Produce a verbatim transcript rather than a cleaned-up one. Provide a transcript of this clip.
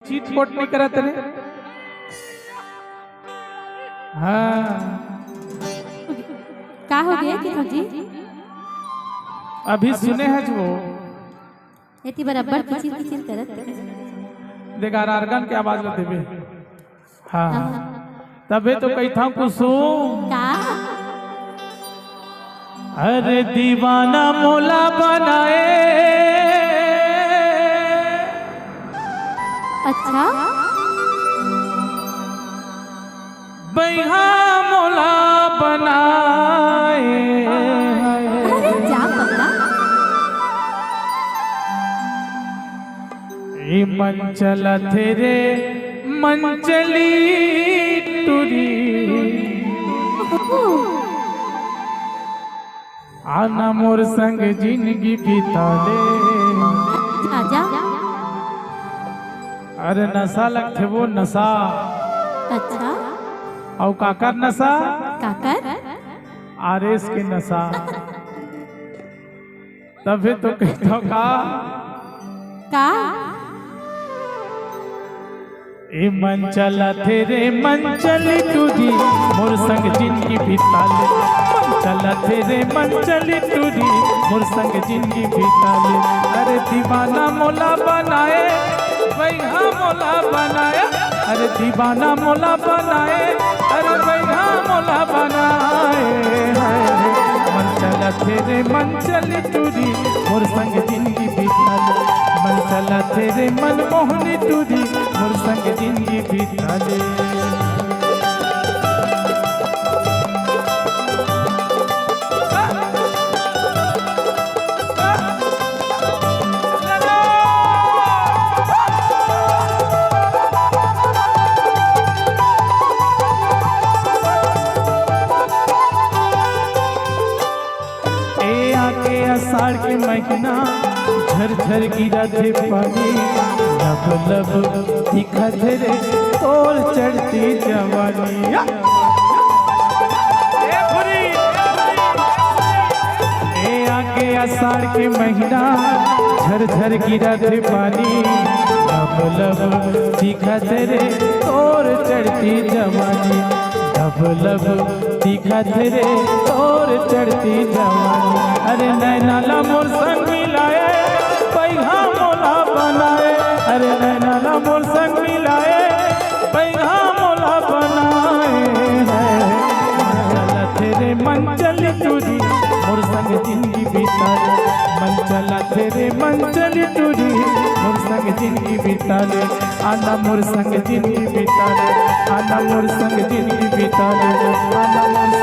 चिटपोट नहीं करत रे। हाँ। का हो गया कि भौजी? अभी सुने हस वो। एती बराबर किचिर किचिर करत। देखा, आर्गन के आवाज ल देबे। हाँ। हाँ। तभे तो कहिथंव कुसुम। का? अरे दीवाना मोला बनाए। अच्छा। बइहा मोला बनाए। अरे जा पगला। ए मन चलत हे रे, मन चली टुरी। आना मोर संग जिंदगी बिता ले। आजा। अरे नशा लगथे वो नशा। अच्छा। अउ काकर नशा? काकर? आरएस के नशा। तभे तो कहिथंव का? का? ए मन चलत हे रे, मन चली टुरी, मोर संग जिंदगी बिता ले। मन चलत हे रे, मन चली टुरी, मोर संग जिंदगी बिता ले। अरे दीवाना मोला बनाए, बइहा मोला बनाए। अरे दीवाना मोला बनाए, अरे बइहा मोला बनाए। हाय रे, मन चलत हे रे, मन चली टुरी, मोर संग जिंदगी बिता ले। मन चलत हे रे, मन मोहनी टुरी, मोर संग जिंदगी बिता ले। ए आके आषाढ़ के महीना, झरझर गिरत हे पानी, लब लब दिखत हे रे तोर चढ़ती जवानी। ए आके आषाढ़ के महीना, झरझर गिरत हे पानी, लब लब दिखत हे रे तोर चढ़ती जवानी। लब लब दिखत हे रे तोर चढ़ती जवानी। अरे नैना ला मोर संग मिलाए, बइहा मोला बनाए। अरे नैना ला मोर संग मिलाए, बइहा मोला बनाए। मन चलत हे रे, मन चली टुरी, मोर संग जिंदगी बिता ले। मन चलत हे रे, मन चली टुरी, मोर संग जिंदगी बिता ले। आना मोर संग जिंदगी बिता ले, आना मोर संग जिंदगी बिता ले, आना मोर